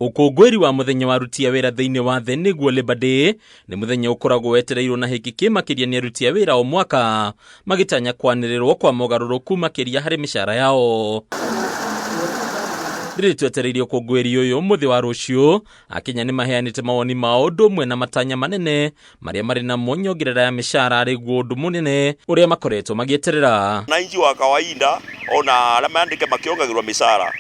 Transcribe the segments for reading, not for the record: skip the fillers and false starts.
Ũkũngũĩri wa mũthenya wa aruti a wĩra thĩinĩ wa thĩ nĩguo Labour Day nĩ mũthenya ũkoragwo wetereirwo na hĩki kĩ makĩria nĩ aruti a wĩra o mwaka magĩtanya kwanĩrĩrwo kwa mogarũrũku makĩria harĩ mĩcara yao. Rĩrĩ twetereire ũkũngũĩri ũyũ mũthĩ wa rũciũ, Akenya nĩ maheanĩte mawoni mao ũndũ ũmwe na matanya manene marĩa marĩ namo nyongerera ya mĩcara arĩ guo ũndũ mũnene ũrĩa makoretwo magĩeterera. Wananchi wa kawaida ona arĩa mandĩke makĩongagĩrwo mĩcara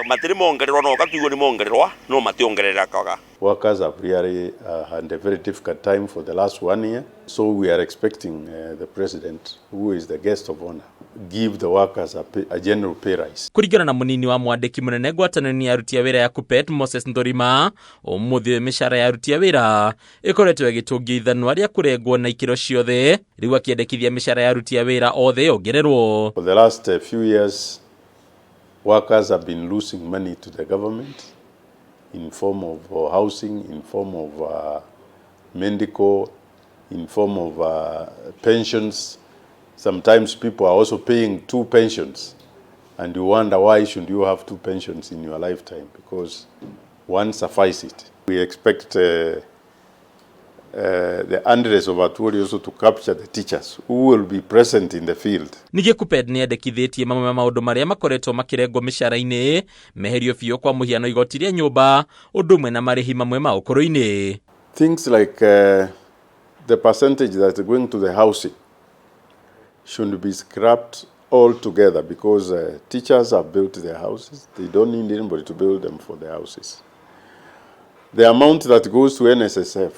matirĩ mongererwo no ũgatuĩrwo nĩ mongererwa no mationgererekaga. Workers have really had a very difficult time for the last one year, so we are expecting the president, who is the guest of honor, give the workers a general pay rise. Kũringana na mũnini wa mwandĩki mũnene ngwatanĩro-inĩ ya aruti a wĩra ya KUPPET Moses Ndorima, ũmũthĩ ũyũ mĩcara ya aruti a wĩra ĩkoretwo ĩgĩtũngio ithanwa rĩa kũrengwo na ikĩro ciothe, rĩu akĩendekithia mĩcara ya aruti a wĩra othe yongererwo. For the last few years, workers have been losing money to the government in form of housing, in form of medical, in form of pensions. Sometimes people are also paying two pensions, and you wonder why should you have two pensions in your lifetime, because one suffices it. We expect the Andres of Atwoli also to capture the teachers who will be present in the field. Ningĩ KUPPET nĩ yendekithĩtie mamwe ma maũndũ marĩa makoretwo makĩrengwo mĩcara-inĩ meherio biũ, kwa mũhiano igoti rĩa nyũmba, ũndũ ũmwe na marĩhi mamwe ma ũkũrũ-inĩ. Things like the percentage that's going to the housing should be scrapped altogether, because teachers have built their houses. They don't need anybody to build them for the houses. The amount that goes to NSSF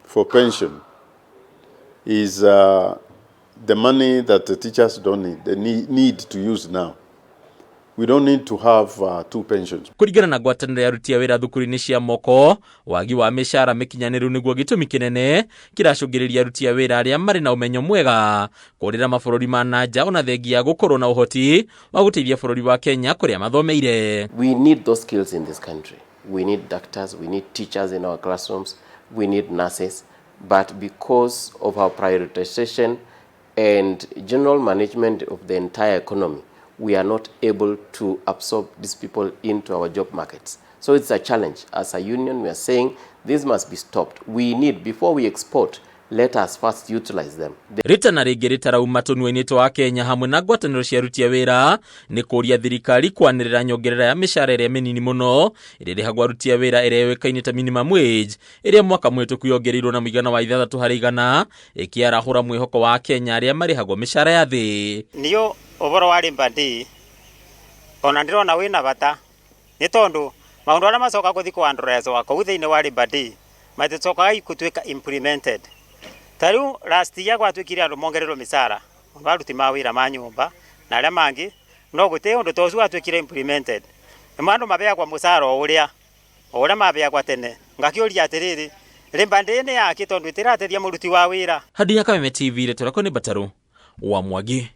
for pension is the money that the teachers don't need, they need to use now. We don't need to have two pensions. Kũringana na ngwatanĩro ya aruti a wĩra thukuru-inĩ cia moko, wagi wa mĩcara mĩkinyanĩru nĩguo gĩtũmi kĩnene kĩracũngĩrĩria aruti a wĩra arĩa marĩ na ũmenyo mwega kũrĩra mabũrũri ma na nja, ona thengia ya gũkorwo na ũhoti wa gũteithia bũrũri wa Kenya kũrĩa mathomeire. We need those skills in this country. We need doctors, we need teachers in our classrooms, we need nurses. But because of our prioritization and general management of the entire economy, we are not able to absorb these people into our job markets. So it's a challenge. As a union, we are saying this must be stopped. We need, before we export, let us first utilize them. Rĩtana rĩngĩ rĩtarauma tũnua-inĩ twa Kenya hamwe na ngwatanĩro cia aruti a wĩra nĩ kũria thirikari kwanĩrĩra nyongerera ya mĩcara ĩrĩa mĩnini mũno ĩrĩa ĩrĩhagwo aruti a wĩra, ĩrĩa yũĩkaine ta minimum wage, ĩrĩa mwaka mũhĩtũku yongereirwo na mũigana wa 6%, ĩkĩarahũra mwĩhoko wa Kenya arĩa marĩhagwo mĩcara ya thĩ. Niyo ũhoro wa Labour Day ona ndĩrona wĩna bata, nĩ tondũ maũndũ arĩa macoka gũthiĩ kũ kũu thĩinĩ wa Labour Day maticokaga gũtuĩka implemented. Ta rĩu last year gwatuĩkire andũ mongererwo mĩcara mũno, aruti ma wĩra ma nyũmba na arĩa mangĩ, no gũtirĩ ũndũ ta ũcio watuĩkire implemented. Nĩ andũ mabeagwo mũcara o ũrĩa mabeagwo tene. Ngakĩũria atĩrĩrĩ, Labour Day nĩ yake, tondũ ĩtĩrateithia mũruti wa wĩra? Hadi ya Kameme TV, rĩtwa rĩakwa nĩ Mbatarũ wa Mwangi.